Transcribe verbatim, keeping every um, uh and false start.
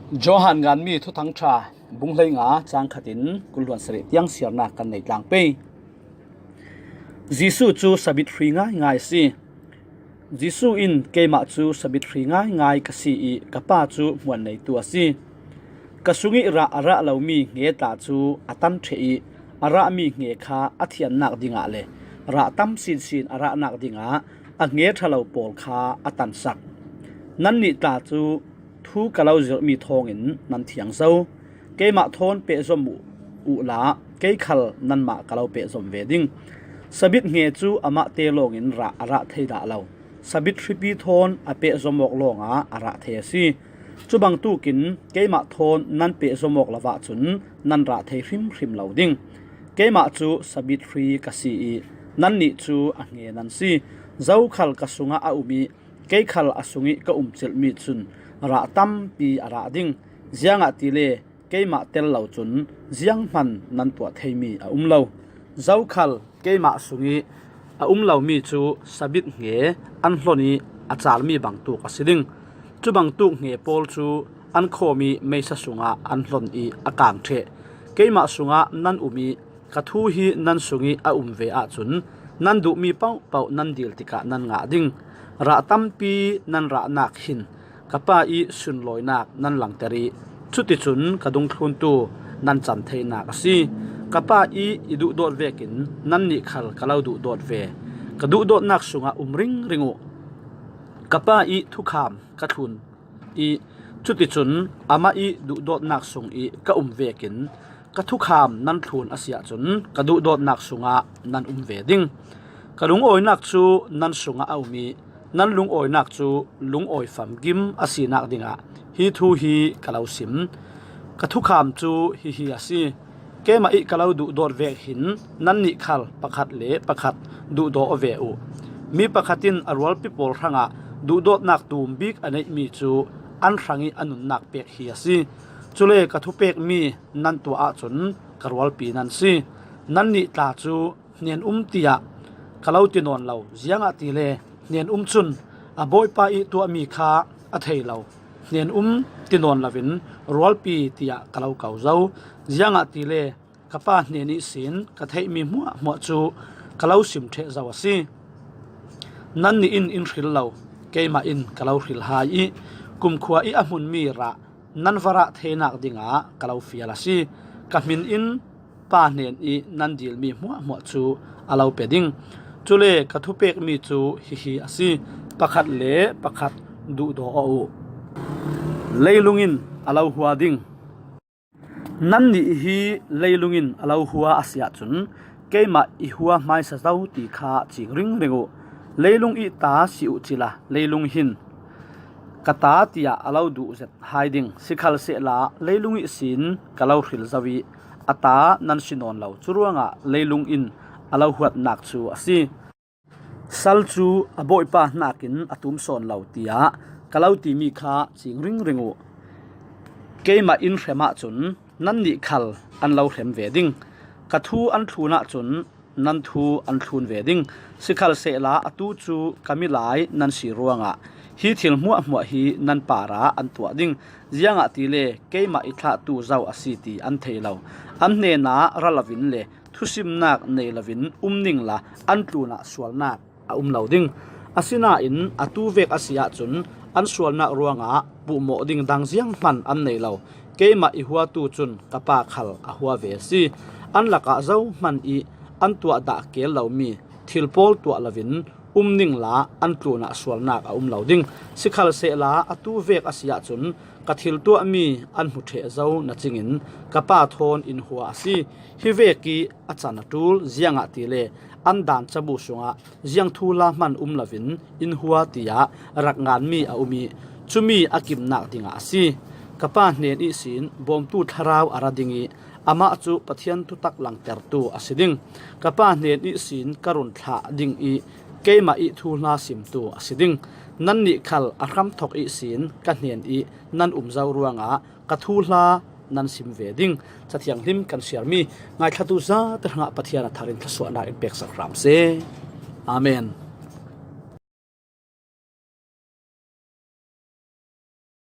Johan Ganmi Thuthangṭha bung hleinga chang khatin kul hluan sarih tiang siarnak kan nei tlang pei. Jesuh cu sabit hri ngaingai a si. Jesuh in, "Keimah cu sabit hri ngaingai ka si i ka Pa cu hmuan neitu a si. Ka sungih rah a rah lomi hnge tla cu a tan ṭheh i a rahmi hnge kha a thiannak dingah le rah tam sinsin a rahnak dingah a hnge ṭha lo pawl kha a tansak. Nannih tla cu thu ka lo zirhmi thawngin nan thiang zo. Keimah thawn pehzom uh, uhla, kei khal nanmah ka lo pehzom ve ding. Sabit hnge cu amahte lawngin rah a rah thei dah lo. Sabit hripi thawn a pehzom awk lawngah a rah thei a si. Cu bangtukin keimah thawn nan pehzom awk lo ahcun nan rah thei hrimhrim lo ding. Keimah cu sabit hri ka si i nannih cu a hnge nan si. Zokhal ka sungah a um i kei khal a sungih ka um cilhmi cun rah tampi a rah ding. Ziangahtile keimah tel lo cun zianghman nan tuah theimi a um lo. Zokhal keimah sungih a um lomi cu sabit hnge an hlon i a calmi bangtuk a si ding. Cu bangtuk hnge pawl cu an khawmi meisa sungah an hlon i a kang ṭheh. Keimah sungah nan um i ka thu hi nan sungih a um ve ahcun nan duhmi paohpaoh nan dil tikah nan ngah ding. Rah tampi nan rahnak hin ka Pa i sunlawinak nan langter i cuticun ka dungthluntu nan can theinak a si. Ka Pa i i duhdawt vekin nannih khal ka lo duhdawt ve. Ka duhdawtnak sungah um ringring uh. Ka Pa i thukham ka thlun i cuticun amah i duhdawtnak sung i ka um vekin ka thukham nan thlun a si ahcun ka duhdawtnak sungah nan um ve ding. Ka lungawinak cu nan sungah a um i nan lungawinak cu lungawi famkim a sinak dingah hi thu hi ka lo sim. Ka thukham cu hihi a si: Keimah i ka lo duhdawt vek hin nannih khal pakhat le pakhat duhdaw aw ve uh. Mi pakhat in a rualpi pawl hrangah duhdawtnak tum bik a neihmi cu an hrang i a nunnak pek hi a si. Cule ka thupekmi nan tuah ahcun ka rualpi nan si. Nannih tla cu hnen um tiah ka lo ti nawn lo, ziangahtile hnen um cun a bawipa i tuahmi kha a thei lo. Hnen um ti nawn loin rualpi tiah ka lo ko zo, ziangahtile ka Pa hnen ihsin ka theihmi hmuahhmuah cu ka lo sim ṭheh zo a si. Nannih in in hril lo, keimah in ka lo hril hai i kumkhua i a hmunmi rah nan va rah theinak dingah ka lo fial a si. Ka hmin in Pa hnen i nan dilmi hmuahhmuah cu a lo pe ding. Cule ka thupekmi cu hihi a si: Pakhat le pakhat duhdaw aw uh. Leilung in a lo hua ding. Nannih hi leilung in a lo hua a si ahcun keimah i hua hmaisa zo ti kha cing ringring uh. Leilung i ta si uh cila leilung hin ka ta tiah a lo duh zet hai ding. Sikhalsehla leilung ihsin ka lo hril zo i a ta nan si nawn lo. Curuangah leilung in a lo huatnak cu a si. Sal cu a bawipa hnakin a tum sawn lo, tiah ka lo timi kha cing ringring uh. Keimah in hrem ahcun nannih khal an lo hrem ve ding. Ka thu an thlun ahcun nan thu an thlun ve ding. Sikhalsehla atu cu ka milai nan si ruangah hi thil hmuahhmuah hi nan parah an tuah ding. Ziangahtile keimah i thlahtu zo a si ti an thei lo. An hnenah ra lovin le thusimnak nei loin um ningla an tlunah sualnak a um lo ding. Asinain atu vek a si ahcun an sualnak ruangah puhmawh ding dang zianghman an nei lo. Keimah i huatu cun ka Pa khal a hua ve a si. An lakah zohman i an tuah dah kel lomi thil pawl tuah loin um ningla an tlunah sualnak a um lo ding. Sikhalsehla atu vek a si ahcun ka thil tuahmi an hmu ṭheh zo na cingin ka Pa thawn in hua a si. Hi vek i a can a ṭul, ziangahtile an dan cabu sungah ziang thuhla hman um loin in hua tiah rak nganmi a um i cumi a kimnak dingah a si. Ka Pa hnen ihsin bawmtu thlarau a ra ding i amah cu Pathian thutak langtertu a si ding. Ka Pa hnen ihsin ka run thlah ding i keimah i thuhla simtu a si ding. Nannih khal a hramthok ihsin ka hnen i nan um zo ruangah ka thuhla nan sim ve ding. Cathianghlim kan siarmi ngaithlatu zate hrangah Pathian a thar in thluasuahnak in peksak hram seh. Amen.